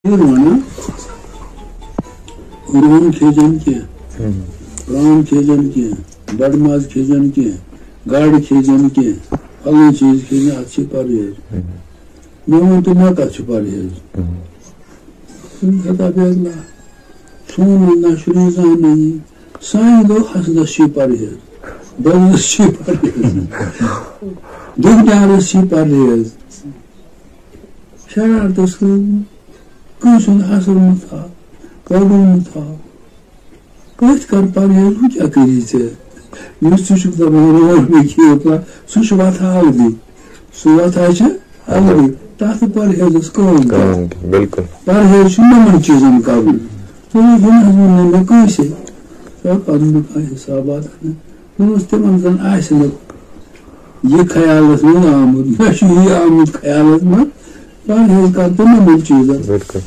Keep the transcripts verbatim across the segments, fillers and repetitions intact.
یہِ وَنان، رُہَن کھیٚزٮ۪ن کینٛہہ، پرٛان کھیٚزٮ۪ن کینٛہہ، بَڑٕ ماز کھیٚزٮ۪ن کینٛہہ، گاڈٕ کھیٚزٮ۪ن کینٛہہ، فَلٲنۍ چیٖز کھیٚزٮ۪ن، اَتھ چھِ پَرہیز۔ مےٚ ووٚن تہٕ مےٚ کَتھ چھُ پَرہیز؟ خدا بیگلا، سون نہ چھُ نہٕ زانٲنی، سانہِ گوٚو حسدَس چھُ پَرہیز، بغضَس چھُ پَرہیز، دُگدارَس چھُ پَرہیز۔ شرارتس کٲم، کٲنٛسہِ ہُنٛد اثر مہٕ تھاو، پرو مہٕ تھاو۔ أتھۍ کر پرہیز، ہُہ کیٛاہ کٔری ژےٚ؟ یُس ژٕ چھُکھ دپان، روڈ مےٚ کھیوٚو کانٛہہ، سُہ چھُ وۄتھان الگٕے۔ سُہ وۄتھان چھُ الگٕے۔ تتھ پرہیزس کٲم کر۔ کٲم، بِلکُل۔ پرہیز چھُ یِمن چیٖزن کرُن۔ تہٕ یِم حظ ووٚن نہٕ مےٚ کٲنٛسے۔ سۄ پنُن کانٛہہ حسابات۔ دوٚپمَس، تِمَن زَن آسہِ نہٕ یہِ خیالَس منٛز آمُت، مےٚ چھُ یہِ آمُت خیالَس منٛز، پَرہیز کَر تہٕ یِمَن چیٖزَن۔ بِلکُل۔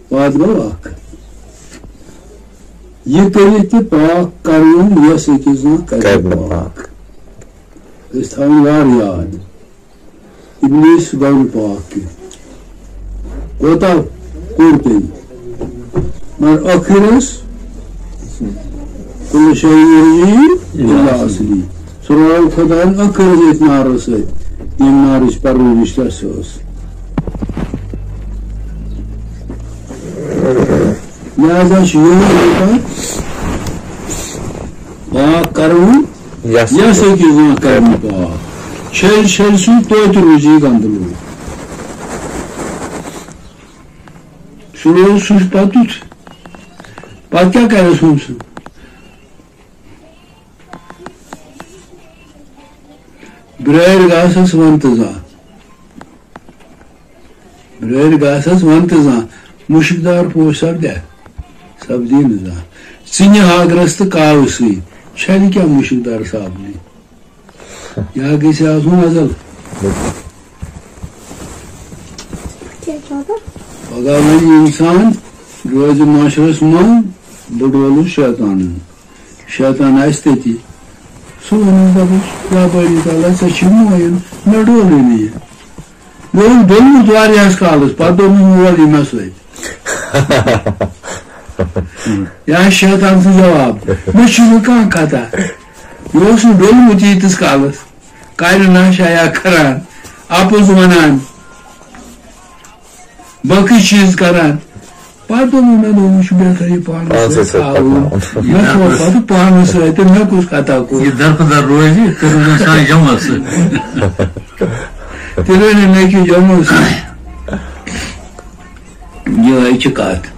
پَتہٕ گوٚو اَکھ۔ یہِ کٔرِتھ تہِ پاک کَرُن، یۄس أکِس زانٛہہ کَرِ کَرِ نہٕ پاک۔ پاک۔ أسۍ تھاوُن وارٕ یاد۔ ابلیس گوٚو نہٕ پاک کینٛہہ۔ کوتاہ کوٚر تٔمۍ؟ مگر ٲخرس کُلہٕ شٲعری الا اصلی۔ سُہ روو خۄدایَن ٲخرس أتھۍ نارس سۭتۍ، ییٚمہِ نارٕچ پرورش تس ٲس۔ لہذا چھُ یِہوٚے پاک کرُن۔ یَس یَس أکِس زانٛہہ کرِ نہٕ پاک۔ چھٔلۍ چھٔلۍ سُے توتہِ روٗزی گنٛدٕ لوٗر۔ سُہ روٗز سُہ چھُ پَتُتھ۔ پَتہٕ کیٛاہ کَرٮ۪س ہُم سُہ؟ برٛٲرۍ گاسَس وَن تہٕ زانٛہہ۔ برٛٲرۍ گاسَس وَن تہٕ زانٛہہ، مُشکدار پوش سپدیا؟ سپدی نہٕ زانٛہہ۔ ژِنہِ ہاگرَس تہٕ کاوٕ سۭتۍ، چھَلہِ کیٛاہ مُشکدار صابنہِ؟ یا گژھِ آسُن ازل۔ پگاہ وَنہِ اِنسان، روزِ معاشرَس منٛز، بہٕ ڈولُس شیطانَن۔ شیطان آسہِ تٔتی۔ سُہ وَنان، دَپُس، یا بٲری تعالیٰ، ژےٚ چھُے مویَن، مےٚ ڈولٕے نہٕ یہِ۔ مےٚ اوس ڈوٚلمُت واریاہَس کالَس، پَتہٕ دوٚپ مےٚ، مول یہِ مےٚ سۭتۍ۔ یا شیطان سُنٛد جواب، مےٚ چھُنہٕ کانٛہہ خطا۔ مےٚ اوس نہٕ ڈوٚلمُت ییٖتِس کالَس۔ کَرِ نشہ یا کھران، اَپُز وَنان۔ باقٕے چیٖز کران۔ پتہٕ دوٚپ مےٚ، مےٚ دوٚپ، یہِ چھُ بہتر یہِ پانَس پانسٕے سۭتۍ سۭتۍ تھاوُن۔ پَکناوُن۔ مےٚ تھوٚو پَتہٕ پانَس سۭتۍ، تہٕ مےٚ کُس خطا کوٚر؟ یہِ دربٕدر روزِ، تٔمِس گژھِ آسان جمعس سۭتۍ۔ تیٚلہِ ؤنِو مےٚ کہِ جمعس سۭتۍ۔ یِہوٚے چھِ کَتھ۔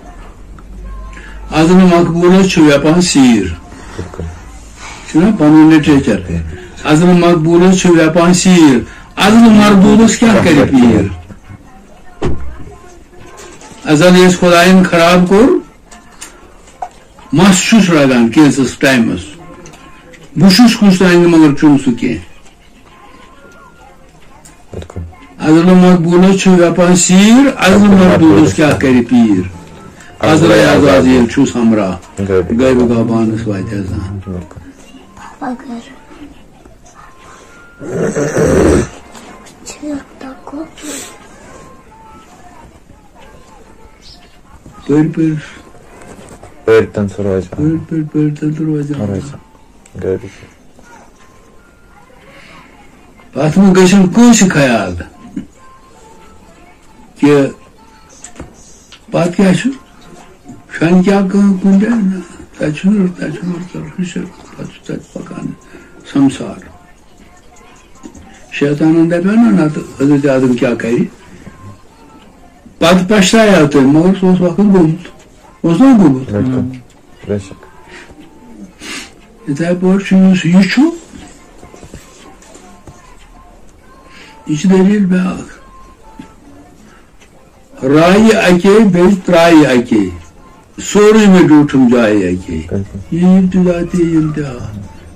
اَزلہٕ مقبوٗلَس چھُ وٮ۪پان سیٖر۔ چھُنہ پَنُن literature۔ اَزلہٕ مقبوٗلَس چھُ وٮ۪پان سیٖر۔ اَزلہٕ مردوٗدَس کیٛاہ کَرِ پیٖر؟ ازل یس خداین خراب کوٚر، مس چھُس رگان کینٛژس ٹایمس۔ بہٕ چھُس کُس تام، مگر چھُم سُہ کینٛہہ۔ بِلکُل۔ ازل مقبوٗلس چھُ ویپان سیٖر، ازل مقبوٗلس کیٛاہ کرِ پیٖر؟ ازل عزازیل چھُس ہمراہ، غٲبہِ غٲبہِ گابانس واتہِ اذان۔ بِلکُل۔ پٔرۍ پٔرۍ۔ پٔرۍ تن سُہ روزِ۔ پٔرۍ پٔرۍ پٔرۍ تن تہٕ روزِ۔ روزِ۔ گرِ۔ اَتھ منٛز گژھن کٲنٛسہِ خیال کہِ پَتہٕ کیٛاہ چھُ؟ چھَنہٕ کیٛاہ کٲم کُنہِ جایہِ؟ نہ، تَتہِ چھُنہٕ، تَتہِ چھُنہٕ، تَتہِ چھُ تَتہِ پَکان سَمسار۔ شیطانَن دَپیو نہ، نَتہٕ حضرت آدم کیٛاہ کَرِ؟ پَتہٕ پَشتایو تٔمۍ، مگر سُہ اوس وقت گوٚمُت۔ اوس نا گوٚمُت؟ بِلکُل۔ بے شک۔ یِتھَے پٲٹھۍ چھُ، یُس یہِ چھُ، یہِ چھِ دٔلیٖل بیٛاکھ۔ رایہِ اَکے، بیٚیہِ ترٛایہِ اَکے۔ سورُے مےٚ ڈیوٗٹھُم جایہِ اَکے۔ بِلکُل۔ یہِ ابتدا تہِ، یہِ انتہا۔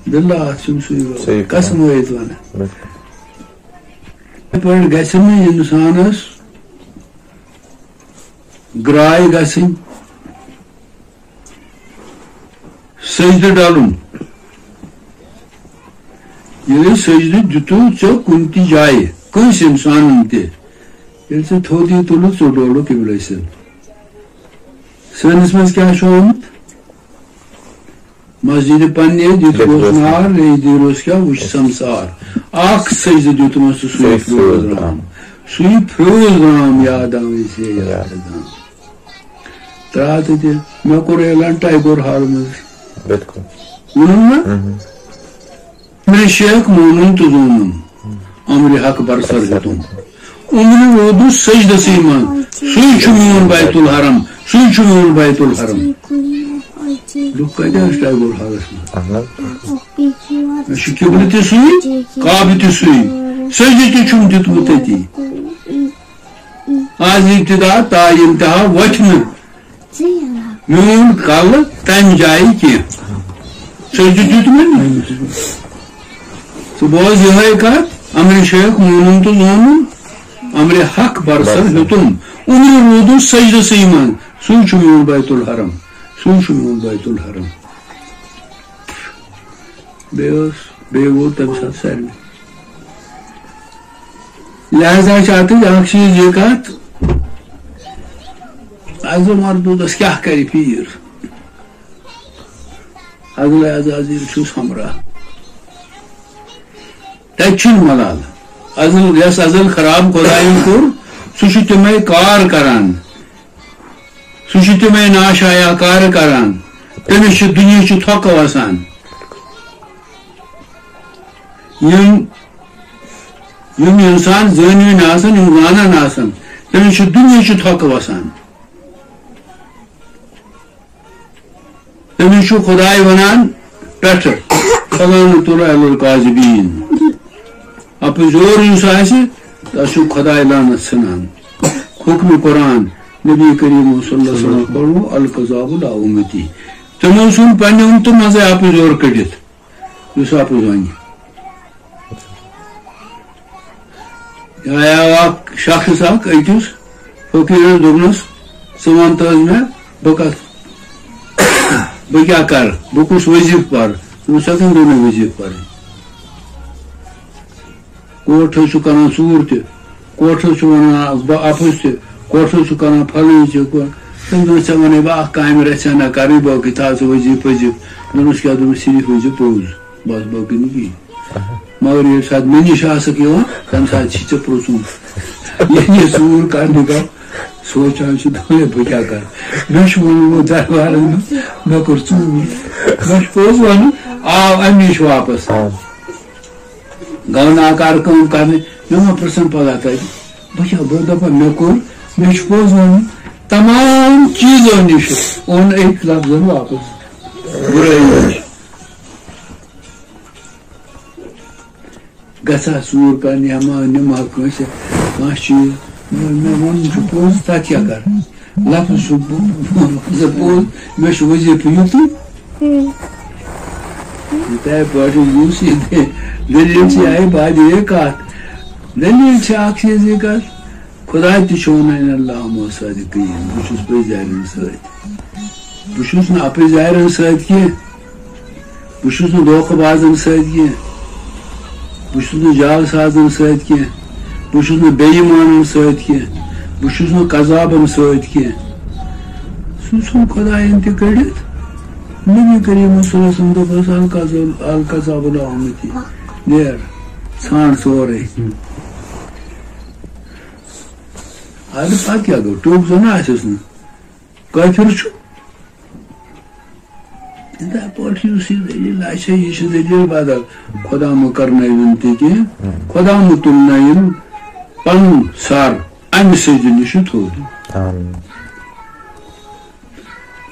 باللہ، اَتھ چھُنہٕ سُے رول۔ صحیح کَتھ۔ قسم ٲیِتھ وَنان۔ بِلکُل۔ یِتھ پٲٹھۍ گژھِ نہٕ اِنسانَس گرٛاے گژھٕنۍ۔ سجدٕ ڈلُن۔ ییٚلہِ سجدٕ دِتُو ژےٚ کُنہِ تہِ جایہِ، کٲنٛسہِ اِنسانن تہِ، ییٚلہِ ژٕ تھوٚد یہِ تُلُتھ، ژٕ ڈولُکھ قبلَے سۭتۍ۔ سٲنِس منٛز کیٛاہ چھُ آمُت؟ مسجدِ پننہِ دِتھ دیُت اوس اوس نار، ریٚیہِ دیٖر اوس کیٛاہ وُچھ سمسار۔ اکھ سجدٕ دیُتمَس تہٕ سُے سُے پھیوٗر پھیوٗر درام۔ درام۔ سُے پھیوٗر درام یاد آو اَسہِ، یاد یاد۔ درام۔ ترٛاو تہٕ دِ، مےٚ کوٚر اعلان ٹیگور ہال منٛز۔ بِلکُل۔ ووٚنُم نا؟ مےٚ شیخ مونُن تہٕ زونُن، امرِ حق برسر ہیوٚتُن۔ عمرِ روٗدُس سجدسٕے منٛز، سُے چھُ میون بیت الحرم، سُے چھُ میون بیت الحرم۔ لُکھ کتہِ ٲسۍ ٹیگور ہالس منٛز؟ اہن حظ۔ مےٚ چھُ قبلہٕ تہِ سُے، کعبہٕ تہِ سُے، سجدٕ تہِ چھُم دیُتمُت تٔتی۔ از ابتدا تا انتہا وۄتھِ نہٕ میون کلہٕ تمہِ جایہِ کینٛہہ۔ سُہ تہِ دیُت مےٚ نہٕ۔ ژٕ بوز یِہوٚے کتھ، امرِ شیخ مونُن تہٕ زونُن، امرِ حق برسر ہیوٚتُن۔ عمرِ روٗدُس سجدسٕے منٛز، سُے چھُ میون بیت الحرم، سُے چھُ میون بیت الحرم۔ بیٚیہِ اوس، بیٚیہِ ووت تَمہِ ساتہٕ سارنٕے۔ لہذا چھِ اَتھ اَکھ چیٖز یہِ کَتھ، عزل مردوٗدَس کیٛاہ کَرِ پیٖر؟ عزل عزازیل چھُس ہمراہ۔ تَتہِ چھُنہٕ ملال۔ عزل، یَس عزل خراب خۄدایَن کوٚر، سُہ چھُ تِمَے کار کَران۔ سُہ چھُ تِمے ناشایہ کارٕ کران، تٔمِس چھِ دُنیہٕچہِ تھۄکہٕ وسان۔ یِم، یِم اِنسان زٲنۍ نہٕ آسان، یِم زانان آسان، تٔمِس چھِ دُنیہٕچہِ تھۄکہٕ وسان۔ تٔمِس چھُ خۄداے وَنان پٮ۪ٹھٕ، "فلانہ تُل علی الکاذبین"۔ اَپُز یور یُس آسہِ، تَس چھُ خۄداے لعنت ژھٕنان۔ حُکمِ قرآن، نبی کریم صلی اللہ علیہ وسلم فرمو، "الکذاب لا امتی"۔ تِمو ژھُن پننہِ اُمتہٕ منٛزے اَپُز یور کٔڑِتھ، یُس اَپُز وَنہِ۔ یہِ آیاو اکھ شخص اکھ أکِس فقیٖرس، دوٚپنس، "ژٕ وَن تہٕ حظ مےٚ، بہٕ کتھ، بہٕ کیٛاہ کرٕ، بہٕ کُس وظیفہٕ پرٕ؟" دوٚپنس، "ژےٚ کَمہِ دۄہ مےٚ وظیفہٕ پرٕنۍ؟ کوٹھ حظ چھُ کران ژوٗر تہِ، کوٹھ حظ چھُ وَنان بہٕ اَپُز تہِ، کوٹھ حظ چھُ کران فلٲنۍ تہِ، کو-" تٔمۍ دوٚپنس، "ژےٚ وَنے بہٕ اکھ کامہِ رژھِ ہنا کرٕنۍ، باقٕے تھاو ژٕ وظیفہٕ پٔزیفہٕ۔" دوٚپنس، "کیٛاہ؟" دوٚپنس، "صرف ؤنۍ زِ پوٚز، بس باقٕے نہٕ کِہیٖنۍ۔" مگر ییٚمہِ ساتہٕ مےٚ نِش آسکھ یِوان، تَمہِ ساتہٕ چھِ ژےٚ پرٛژھُن۔ ییٚلہِ یہِ ژوٗر کرنہِ گوٚو، سونٛچان چھُ، دَپان، "ہے، بہٕ کیٛاہ کرٕ؟" مےٚ چھُ ووٚنمُت دربارَس منٛز، مےٚ کوٚر ژوٗر۔ مےٚ چھُ پوٚز وَنُن، آو اَمہِ نِش واپَس۔ گوٚو ناکار کٲم کرنہِ۔ مےٚ ما پرٛژھن پَگاہ تَتہِ، بہٕ کیٛاہ، بہٕ دَپان، مےٚ کوٚر، مےٚ چھُ پوٚز وَنُن، تمام چیٖزو نِش اوٚن أکۍ لفظن واپَس۔ بُرٲیی نِش۔ گژھا ژوٗر کرنہِ یا ما نِمہٕ ہا کٲنٛسہِ کانٛہہ چیٖز، مگر مےٚ ووٚن چھُ پوٚز، تَتھ کیٛاہ کَرٕ؟ لفظ چھُ بوٚ-، بوٚ-، بوٚ-، پوٚز، مےٚ چھُ وظیٖفہٕ یُتُے۔ یِتھَے پٲٹھۍ یُس یہِ دٔ-، دٔلیٖل چھِ، یہِ آیہِ بعدِ یہِ کَتھ۔ دٔلیٖل چھِ اَکھ چیٖز یہِ کَتھ، خۄداے تہِ چھُ وَنان، "اِنَّ اللَّهَ مَعَ الصَّادِقِیٖن"، بہٕ چھُس پٔزۍ یارٮ۪ن سۭتۍ۔ بہٕ چھُس نہٕ اَپٔزۍ یارٮ۪ن سۭتۍ کینٛہہ۔ بہٕ چھُس نہٕ دھوکہٕ بازَن سۭتۍ کینٛہہ۔ بہٕ چھُس نہٕ جعل سازَن سۭتۍ کینٛہہ۔ بہٕ چھُس نہٕ بے ایٖمانَن سۭتۍ کینٛہہ۔ بہٕ چھُس نہٕ کذابَن سۭتۍ کینٛہہ۔ سُہ ژھُن خۄدایَن تہِ کٔڑِتھ۔ نبی کریم صلی اللہ علیہ وسلم دوٚپُس، "الکذاب، الکذاب لا امتی۔ نیر، ژھانٛڈ سورُے۔" اَدٕ پَتہٕ کیٛاہ گوٚو؟ ٹوٚپ زَن آسٮ۪س نہٕ۔ کٲفِر چھُ۔ یِتھَے پٲٹھۍ یُس یہِ دٔلیٖل آسہِ، یہِ چھِ دٔلیٖل بدل۔ خۄدا مہٕ کرنٲوِن تہِ کینٛہہ، خۄدا مہٕ تُلنٲوِن پَنُن سَر اَمہِ سجدٕ نِش تھوٚد۔ آمین۔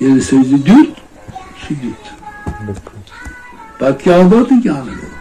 ییٚلہِ سجدٕ دیُت، سُہ دیُت۔ بِلکُل۔ پَتہٕ کیٛاہ گوٚو تہٕ کیٛاہ نہٕ گوٚو؟